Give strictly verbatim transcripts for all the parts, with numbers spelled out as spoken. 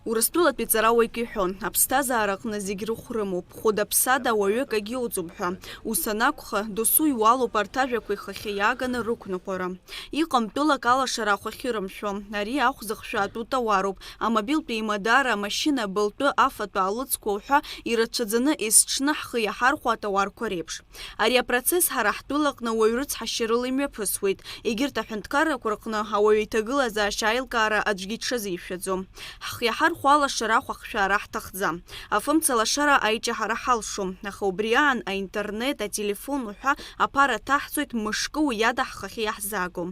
Урыстәылатәи ҵарауаҩык иҳәон, аԥсҭазаараҟны зегь рыхә рымоуп, хәыда-ԥсада ауаҩы акагьы иоуӡом ҳәа. Ус анакәха, досу иуалуп арҭ ажәақәа ихахьы иааганы рықәныҟәара. Иҟам тәылак алашара ахә ахьырымшәо, ари ахә зыхшәаатәу тауаруп, амобилтә еимадара, амашьына былтәы, афатә аалыҵқәа уҳәа ирацәаӡаны есҽны ҳхы иаҳархәо атауарқәа реиԥш. Ари апроцесс ҳара ҳтәылаҟны уаҩ рыцҳашьарыла имҩаԥысуеит. Егьырҭ аҳәынҭқаррақәа рҟны ауаҩы иҭагылазаашьа аилкаара аӡәгьы иҽазишәаӡом. Ҳхы иаҳархәо алашара ахә ахшәаара ҳҭахӡам. Афымца лашара аиҷаҳара ҳалшом, аха убри аан аинтернет, ателефон уҳәа аԥара ҭаҳҵоит, мышкы уи иада ҳхахьы иаҳзаагом.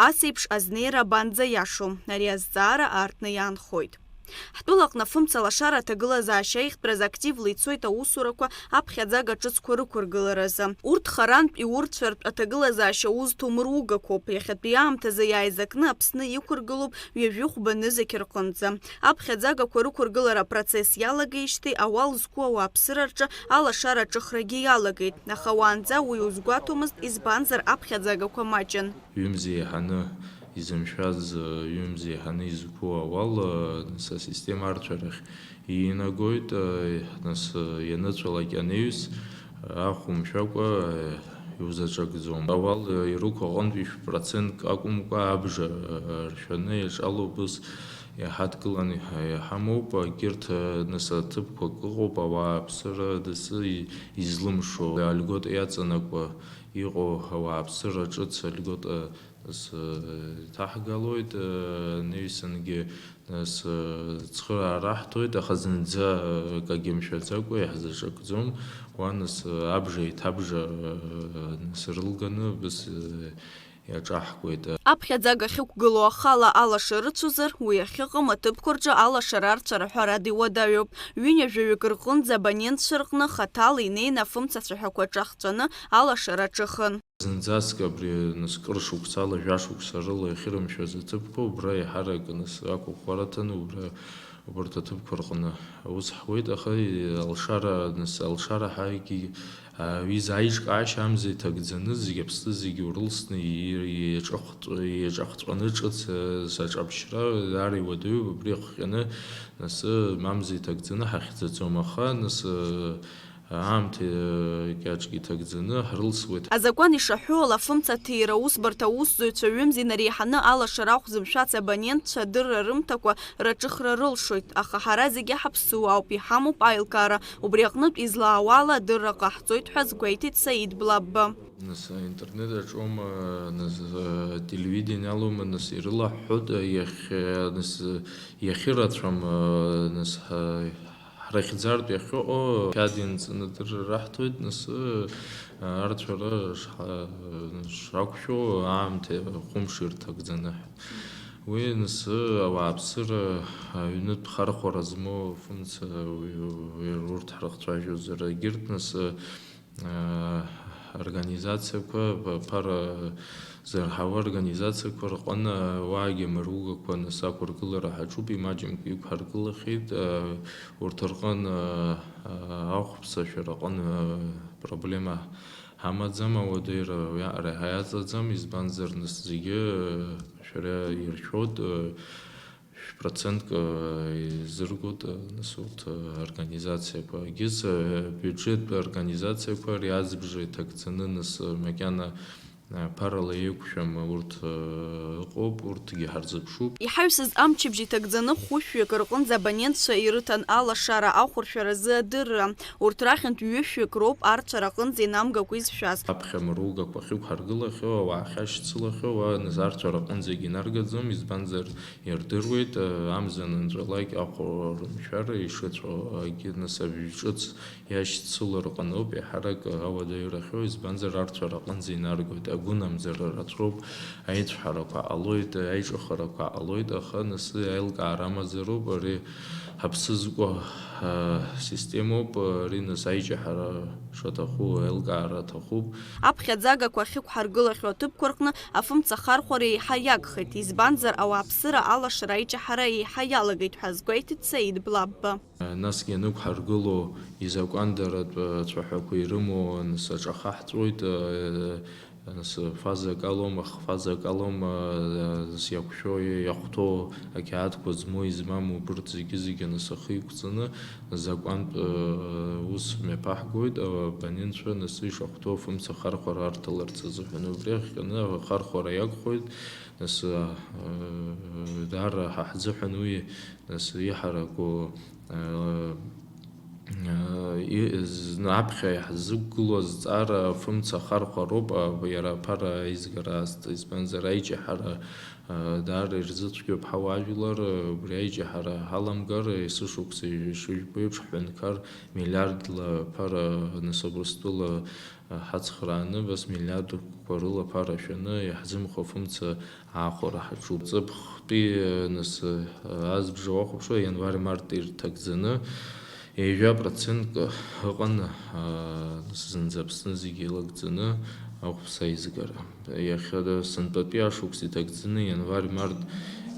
Ас еиԥш азнеира абанӡа иашоу, ари азҵаара аартны иаанхоит. Ҳтәылаҟны афымца лашара аҭагылазаашьа аиӷьтәраз активла ицоит аусурақәа аԥхьаӡага ҿыцқәа рықәыргыларазы. Урҭ харантә иурцәартә аҭагылазаашьа узҭо мыругақәоуп. Иахьатәи аамҭазы иааизакны Аԥсны иқәыргылоуп ҩажәи хәба нызқь рҟынӡа. Аԥхьаӡагақәа рықәыргылара апроцесс иалагеижьҭеи ауал зқәу ауааԥсыра рҿы алашара аҿыхрагьы иалагеит. Аха уаанӡа уи узгәаҭомызт, избанзар аԥхьаӡагақәа маҷын. Ҩымзи еиҳаны изымшәаз, ҩымзи еиҳаны изқәу ауал, нас асистема арцәарахь инагоит, нас ианыцәалак анаҩс, ахә умшәакәа иузаҿакӡом. Ауал ирықәу аҟынтәи шә-, процентк акәымкәа абжа ршәаны иаҿалоуп, ус иҳадкыланы иҳа-, иҳамоуп. Егьырҭ, нас, аҭыԥқәак ыҟоуп, ауааԥсыра дасы и-, излымшо, алигота иаҵанакуа иҟоу ауааԥсыра ҿыц алигота Нас, э, иҭаҳгалоит, э, анаҩсангьы, нас, э, цхыраара ҳҭоит, аха зынӡа, э, акагьы мшәаӡакәа иаҳзаҿакӡом. Уа, нас, э, абжа еиҭабжа, э, нас рылганы, абас, э, иаҿаҳкуеит. Аԥхьаӡага ахьықәгылоу ахала алаша рыцәозар, уи ахьыҟам аҭыԥқәа рҿы алашара арцәара ҳәарада иуадаҩуп. Ҩынҩажәаҩык рҟынӡа абонентцәа рҟны хаҭала инеины афымца цәаҳәақәа ҿахҵәаны алашара ҿыхын. Зынӡаск абри, нас, кыр шықәсала, жәа шықәса рыла иахьырымшәаз аҭыԥқәа, убра еиҳарак, нас, ақәыӷәӷәара аҭаны, убра, убарҭ аҭыԥқәа рҟны аус ҳуеит, аха, и-, алшара, нас, алшара ҳаигьы, а, ҩыза аиҿкаашьа амза иҭагӡаны, зегь Аԥсны зегь урылсны, и-, иеиҿахәҵ-, иеиҿахҵәаны ҿыц, а, саҿаԥшьра даара иуадаҩуп, убри ахҟьаны, нас, амза иҭагӡаны ҳахьӡаӡом, аха, нас, а, Аамҭа кьаҿк иҭагӡаны ҳрылсуеит. Азакәан ишаҳәо ала, афымца аҭира аусбарҭа аусзуҩцәа ҩымзи инареиҳаны алашара ахә зымшәац абонентцәа адырра рымҭакәа рыҿыхра рылшоит, аха ҳара зегьы ҳаԥсуаауп, иҳамоуп аилкаара, убри аҟнытә излаауа ала адырра ҟаҳҵоит ҳәа азгәеиҭеит Саид Блабба. Нас аинтернет аҿоума, нас, э, телевидение алоума, нас ирылаҳҳәоит, э, иахь-, э, нас, э, иахьырацәам, э, нас, ҳа-, Ҳрыхьӡартә иахьыҟоу қьаад ианҵаны адырра раҳҭоит, нас, арцәара шҳа-, шрақәшәо аамҭа хәымш ирҭагӡаны. Уи, нас, ауааԥсыра аҩнытә хархәара змоу афымца, уи, уи урҭ ҳрыхцәажәозар, егьырҭ, нас, организациақәа, ԥара зырҳауа организациақәа рҟны уаагьы мыругақәа, нас, ақәыргылара ҳаҿуп, имаҷымкәа иқәҳаргылахьеит. Урҭ рҟны ахәԥсашәара аҟны проблема ҳамаӡам, ауадаҩра уиаҟара иаҵаӡам, избанзар, нас, зегьы шәара иршәоит. Шә-, процентк, э, изыргоит, э, нас, урҭ, э, организациақәа. Егьыс, э, бюджеттә организациақәа ари азбжа иҭагӡаны, нас, э, макьана, э, ԥарала еиқәшәам, урҭ, э, ыҟоуп, урҭгьы ҳарзыԥшуп. Иҳаҩсыз амчыбжь иҭагӡаны хәышәҩык рҟынӡа абонентцәа ирыҭан алашара ахәыршәаразы адырра. Урҭ рахьынтә ҩышәҩык роуп арцәара аҟынӡа инамгакәа изшәаз. Аԥхьа мыругақәа ахьықәҳаргылахьоу, ауаа ахьашьцылахьоу, уа, нас, арцәара аҟынӡагьы инаргаӡом, избанзар, ирдыруеит, амза анынҵәалак ахәра рымшәар ишыцәоу, агьы, нас, абжь ҿыц иашьцыло рҟноуп, еиҳарак ауадаҩрахьоу, избанзар, арцәара аҟынӡа инаргоит, агәынамӡара рацәоуп, аицәҳарақәа ҟалоит, аиҿыхарақәа ҟалоит, аха, нас, аилкаара амазароуп, ари ҳаԥсы зкуа, а, системоуп, ари, нас, аиҷаҳара шаҭаху, аилкаара аҭахуп. Аԥхьаӡагақәа ахьықәҳаргылахьоу аҭыԥқәа рҟны афымца ахархәара еиҳа иагхеит, избанзар, ауааԥсыра алашара аиҷаҳара еиҳа иалагеит ҳәа азгәеиҭеит Саид Блабба. Насгьы ианықәҳаргыло изакәандаратә цәаҳәақәа ирымоу, нас, аҿахаҳҵоит, э, Нас фаза акалоума, х-, фаза акалоума, нас иақәшәо, иахәҭоу ақьаадқәа змоу, измаму, убырҭ зегьы-зегьы нас ахы иқәҵаны, закәантә, э, ус мҩаԥаҳгоит, э, абонентцәа нас ишахәҭоу афымца ахархәара арҭаларц азыҳәан. Убри ахҟьаны ахархәара иагхоит, нас, э, даара ҳа ҳзыҳәан уи, нас, иҳараку, э, э, и-, зны аԥхьа иаҳзықәгылоу азҵаара афымца ахархәароуп, а, иара аԥара аизгара азҭа, избанзар аиҷаҳара, э, даара ирзыцәгьоуп ҳауаажәлар, э, убри аиҷаҳара ҳаламгар, есышықәса ишыжәбо еиԥш, ҳҳәынҭқар миллиардла аԥара, нас, Абрыскьыл, э, ҳацхрааны, бас миллиардқәа рыла аԥара шәаны, иаҳзымхо афымца аахәара ҳаҿуп. Ҵыԥхтәи, э, нас, э, азбжа уахәаԥшуа, ианвар-март ирҭагӡаны, ҩажәа процентк ыҟан, э, нас, зынӡа Аԥсны зегьы илагӡаны ахәԥса аизгара. Иахьа сынтәатәи ашықәс иҭагӡаны, ианвар-март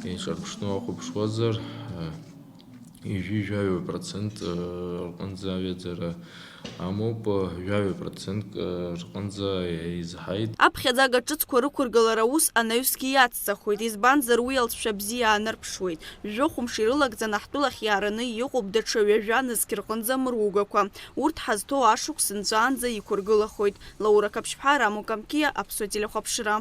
еиҿарԥшны уахәаԥшуазар, э, ҩажәи жәаҩа процент, э, рҟынӡа аҩаӡара амоуп, э, жәаҩа процентк, э, рҟынӡа еизҳаит. Аԥхьаӡага ҿыцқәа рықәыргылара ус анаҩсгьы иацҵахоит, избанзар, уи алҵшәа бзиа аанарԥшуеит. Жәохә мшы ирылагӡаны ҳтәылахь иаараны иҟоуп даҽа ҩажәа нызқь рҟынӡа амыругақәа. Урҭ ҳазҭоу ашықәс нҵәаанӡа иқәыргылахоит. Лаура Қаԥшьԥҳа, Рамо Камқьиа, Аԥсуа телехәаԥшра.